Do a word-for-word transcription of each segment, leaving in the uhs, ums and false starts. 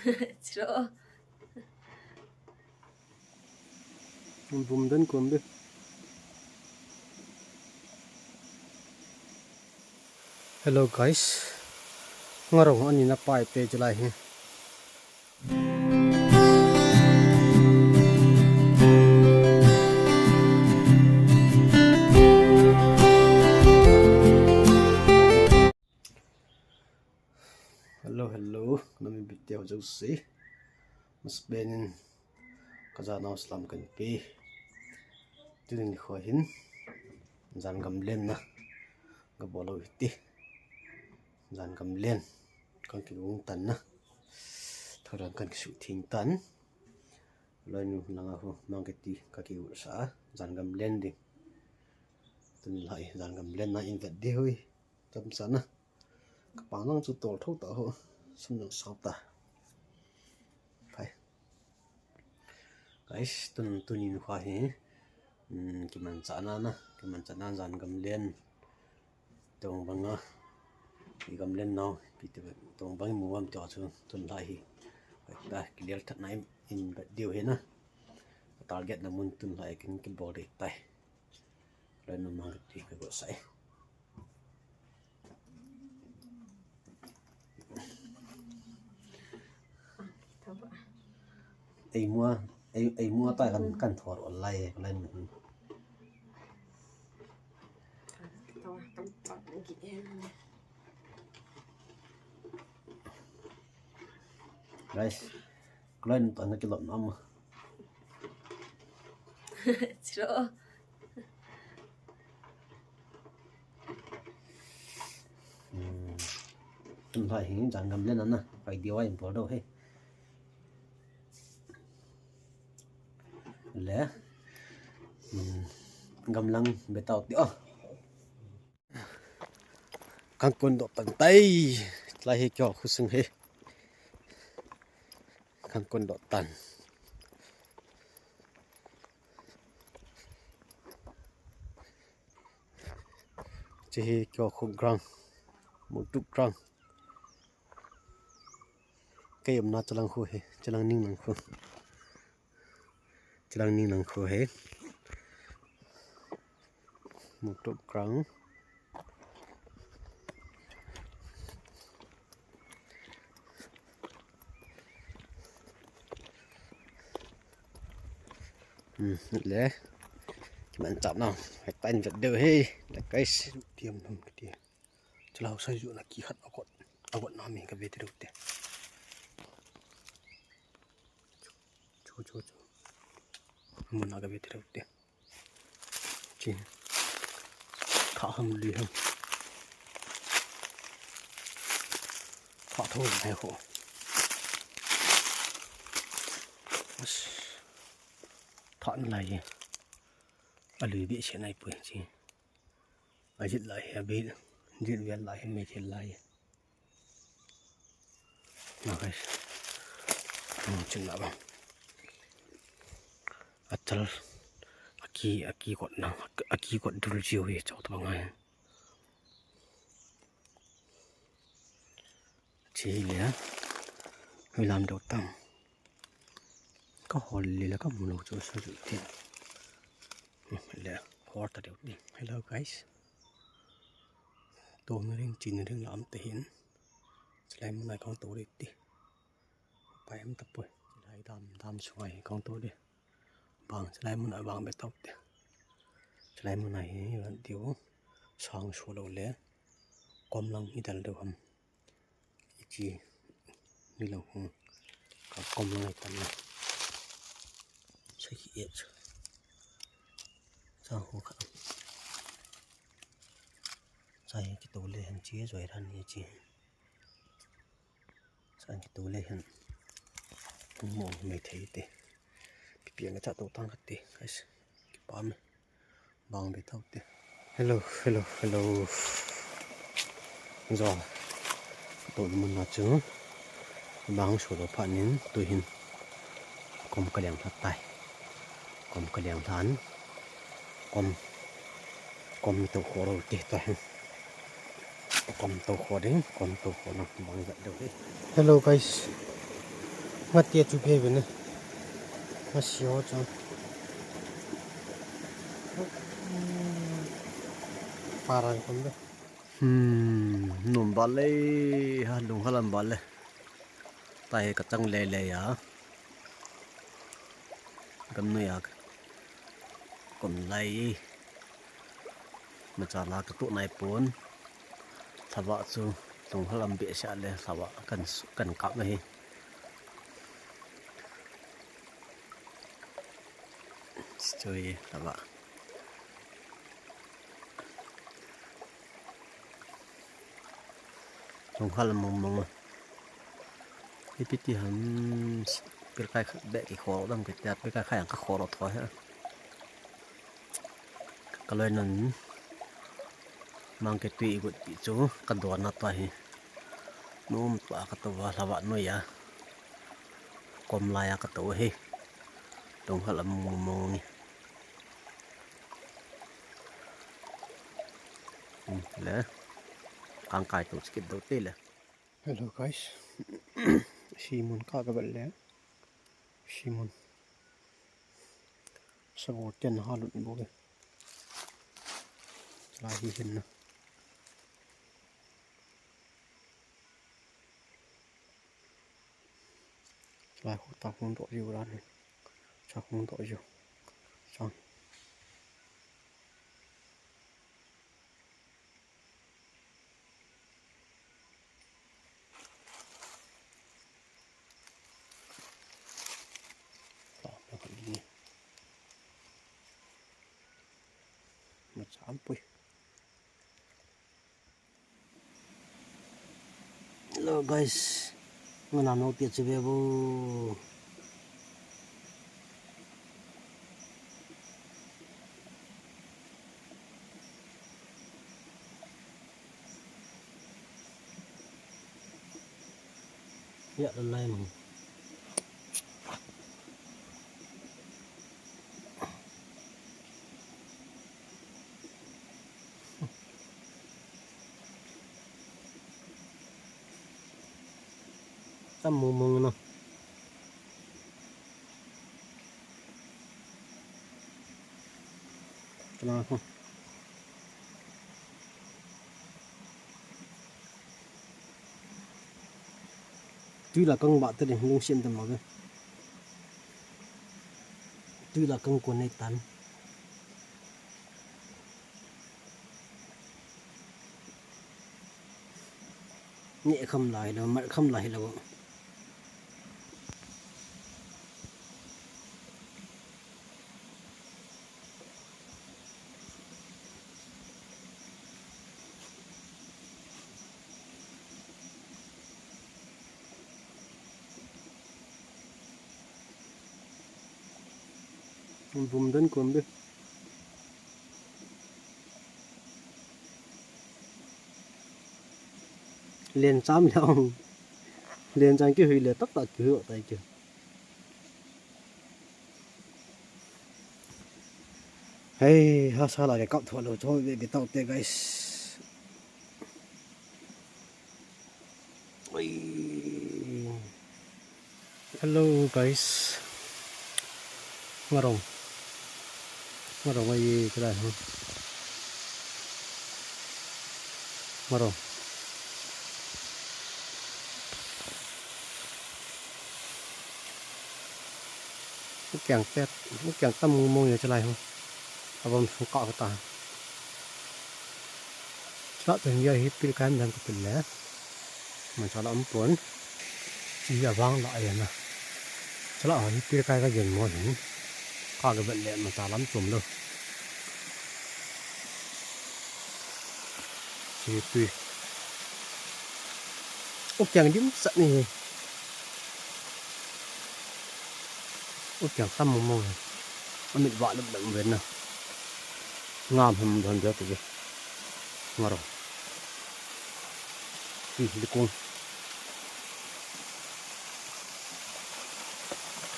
Chiro. Bum den kom be. Hello guys. Ngarong ani na pai pe chulai hi. Hello, hello. Nami bitte ho jouse. Mas benin. Kaja nau salam kanpe. Tunin khoa hin. Jan gamlen na. Gabol u hite. Jan gamlen. Kan kigung tan na. Thorang kan kisu thing tan. Loi nu langa ho mang kati ka kiu sa. Jan gamlen ding. Tun lai jan gamlen na in vet di hui. Tam sana. Ka pang lang chu tol tho ta ho. Sam nang sau ta. Phai. Guys, tun, tunin khoa hi. Hmm, kimanchahna na, kimanchahna jan gamlen. Tong banga. Ki gamlen nau, ki te tong bang mu am tia chu tun lai hi. Ka kilel that na in, in bet diu hi na. Target na mun tun lai kin kibol dei tai. Loi nu mang kati ka go sai. Ei mua, ei, ei mua tai kan, kan thor online, online. Guys, kalain tan na kilom na ma. Chiro. Hmm. Tun lai hi jan gamlen na. Kai dia wa in por do he. Le. Hmm. Gamlang betau ti. Oh. Kan kon doh tan tai. Lai hi kyo khusung he. Kan kon doh tan. Chi hi kyo khu ground. Mutuk ground. Kei um na chalang khu he. Chalang ning lang khu. Chilang ning lang khu he. Mutuk ground. Hmm, le. Kimanchah na. Hai tan vet deu he. Le guys. Tiam nam ke ti. Chulai sai ju na ki khat akot. Akot na mi ka ve ti deu te. Chu, chu, chu. Mun a ka ve ti deu te. Chi. Kha ham li ham. Kha tho mai ho. As. Tha na lai ye. A lui behseh nai pui chi. A jit lai he, a bit. Jit vel lai he, mei thil lai he. Na guys. Hmm, chin la bang. A chal. A ki, a ki kot na. A ki kot dul jiu hi chau ta bang ai. Chi le. Hui lam deu tam. Ka hol le la ka mu lo chu sa ju ti. Le, hol ta deu ti. Hello guys. Tona ding, chena ding lam te hin. Chulai mun a kong to ding ti. Pai am ta poi. Chulai dam, dam sunga hi kong to ding. Bang, chulai mun a bang be tau te. Chulai mun a hi van tiu. Sang su lo le. Kom lang hi dal deu ham. Ichi ni lo hung ka kom lai tan na. Sa ki et. Sa ho ka. Sa ye ki to le han chi zoi ran ni chi. Sa ki to le han. Mo me thei te. Pi pi na cha to tang ka te. Guys. Ki pa me. Bang be tau te. Hello, hello, hello. Zo. To mun na chu. Bang su lo pha nin tu hin. Kom ka liang lha tai. Kom ka liang lhan. Kom. Kom to kho ro te to hin. Kom to kho ding, kom to kho na bang ja do he. Hello guys. Ngati chu phe bene. Ngasi ho chu. Parang kon be. Hmm, num bale, ha, lung halam bale. Tahi kachang lele ya. Gamnoi a kon lai. Machala katu nai pon. Lhava chu lung halam be sia le lhava kan su-, kan kap na hi. Chu hi lhava. Lung halam mong mong. Ipi ti ham, pilkai khat be kikhol dam kiti a, pilkai khat jong kakhol tho hi. Kaloi nan mang ke tui igut ti chu kadon na ta hi. Nom tua katou va lhava noi a. Kom lai a katou hi. Lung halam mong mong ni. Hmm, le. Kangkai tou chikit dou te le. Hello guys. Simun ka ka bel le. Simun. Sabor ten ha lut bo ke. Lai hi hin na. Lai ho ta hung doh jiu ran hi. Cha hung doh jiu. Chang. Hello guys. Ngana no tia chive bo. Ya, lalai mo. Tam mong mong no. Kana ho. Tui la kang ba te ding lungsiam te ma ve. Tui la kang ko nei tan. Neh kham lai lo, mat kham lai lo. Bum den kom de. Len cham le ong. Len cham kihui le tap tap kihui tai ki. Hei, ha sa la le kap tho lo cho ve be tau te guys. Oi. Hello guys. Ngarong. Ngarong ai kala ha. Ngarong. Ukiang tet, ukiang tam mong mong ye chalai ho. Abam sung ka ta. Sa tun ya hi pil kan dan ko pil le. Machala um pon. Chi ya vang la ya na. Chala hi pil kai ka yen mo hin. Ka ga bet le machala um tum lo. Chi tui. Ukiang dim sat ni hi. Ukiang tam mong mong. Amit va lum lum ven na. Ngam ham don jo ti. Ngaro. Hi likung.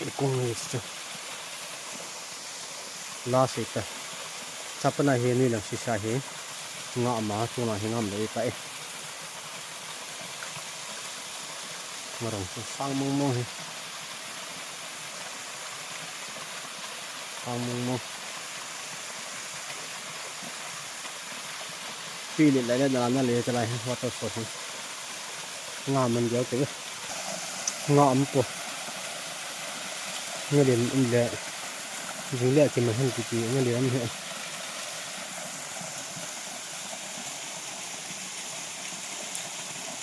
Likung ni chu. La se ta. Chapana hi ni lang sisa hi. Nga ma tu na hi ngam le ta e. Ngarong sang mong mong hi. Ang mong mong. Tui len lai le, na le chalai waterfall hi. Nga man gel te. Nga um po. Nga len um le. Jing le kiman hen kiti nga len um he.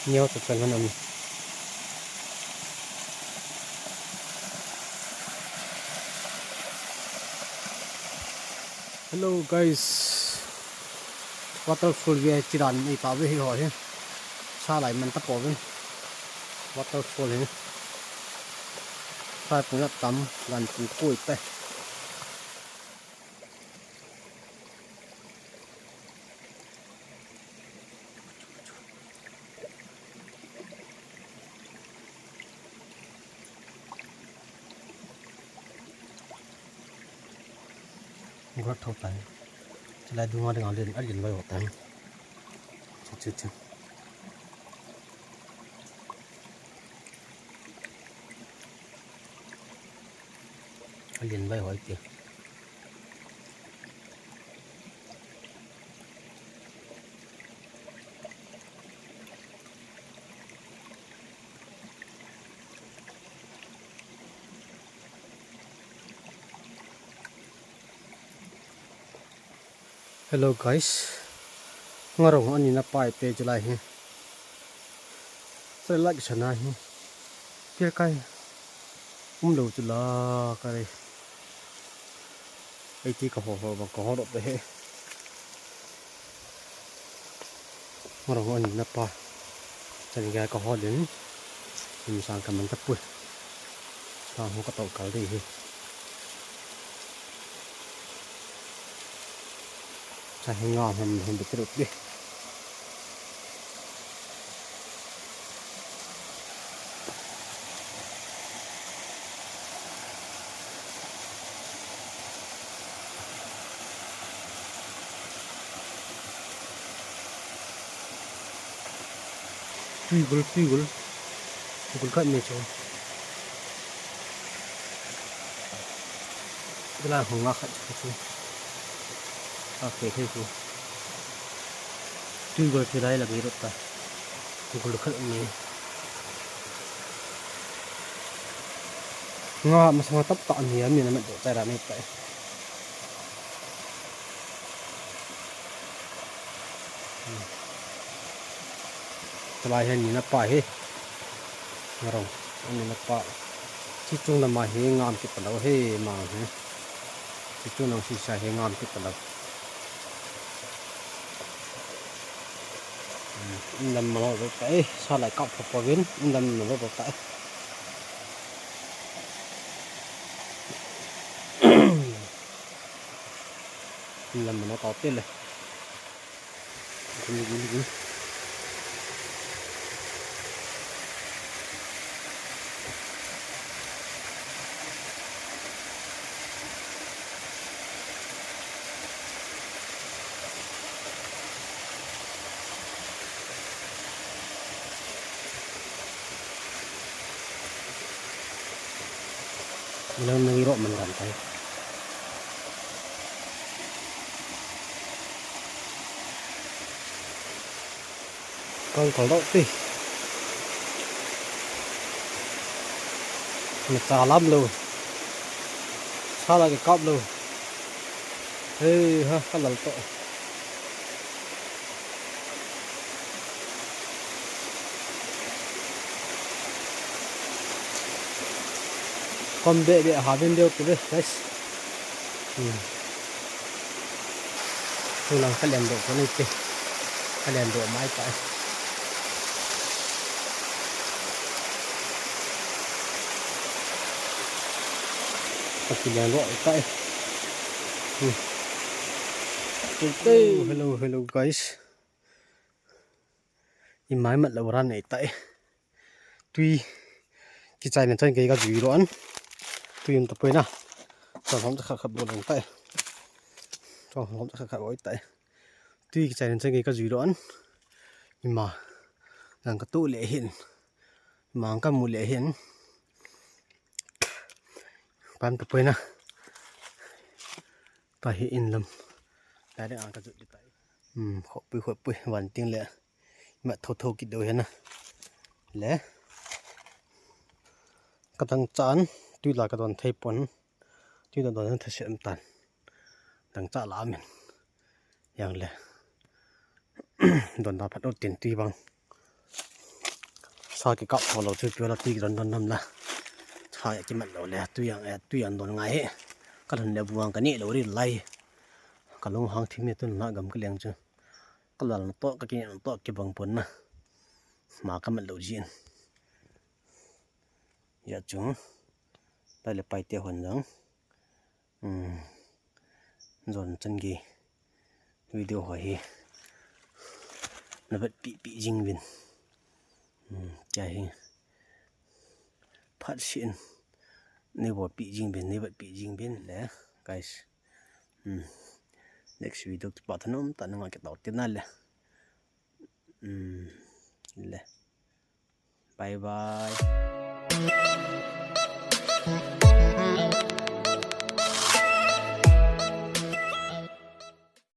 Neo ta chang han um. Hello guys, waterfall ve chiran nei ta ve hi ho hi. Sa lai man ta po ve. Waterfall hi. Sa pu tam gan pu koi pe. Gua thau tai. Chalai dunga dinga len, a len vai ho tai. Chu, chu, chu. A len vai ho te. Hello guys. Ngarong ani na pai pe chulai hi. Sa like sana hi. Pia kai. Um lo chula kai. Ei ti ka ho ho ba ka ho ro pe he. Ngarong ani na pa. Chan ga ka ho din. Kum sang ka man ta pui. Sa ho ka to kal dei hi. Sa hi nga hom hom bit ru pi. Tui gul, tui gul. Gul khat me chu. Dala hung nga khat chu chu. A ke thei chu. Tui gul chu lai la ngi rot ta. Gul khat me. Nga masanga tap ta ni a mi na mat do ta ra ni ta. Chalai hi ani na pa hi. Ngarong. Ani na pa. Chi chung na ma hi ngam kit palo hi ma hi. Chi chung na si sa hi ngam kit palo. Indam malo ta e. Sa lai kap pho pho vin. Indam malo ta e. Indam malo ta te le. Nang nang iro man dan tai. Kong kong dok ti. Ni cha lam lo. Sa la ke kap lo. Hei ha, ka lal to. Kom be be ha vin deu tu be, guys. Hmm. Tu lang ka lian do ko ni te. Ka lian do mai ta. Ka ki lian do ta. Hmm. Hello, hello, hello, guys. I mai mat lo ran nei ta e. Tui kichai na chan kei ka jui lo an. Tui um ta poi na. Chon hom cha khat khat bo lo ta e. Chon hom cha khat khat bo ta e. Tui kichai na chan kei ka jui lo an. Ima. Nang ka tu le hin. Mang ka mu le hin. Pan pa poi na. Tahi in lam. Direct a kajot ding tai. Hmm, khopui, khopui, van ting le. Mat tho tho kit deu hena. Le. Kadang chan, tui la kadon thei pon. Tui la don thei sem tan. Dang cha la min. Yang le. Don da phat u tin tui bang. Sa kikap tho lou chu pio la tui don don nam la. Sa ya kimat lou le tui yang, eh, tui yang don ngai he. Kalhun le buang kani lou ri lai. Kalung hang thim e tun la gam kaleng chu. Kalal na to, kaki na to, kibang pon na. Ma kamat lou jin. Ya chu. Pai le pai te hon jang. Hmm. Jon chan gei video ho hi na vetpi pi jing vin. Hmm, kya hi. Phat sin. Nei vetpi jing vin, nei vetpi jing vin le, guys. Hmm. Next video pa thanom ta nanga ke tau tina le. Hmm. Le. Bye bye.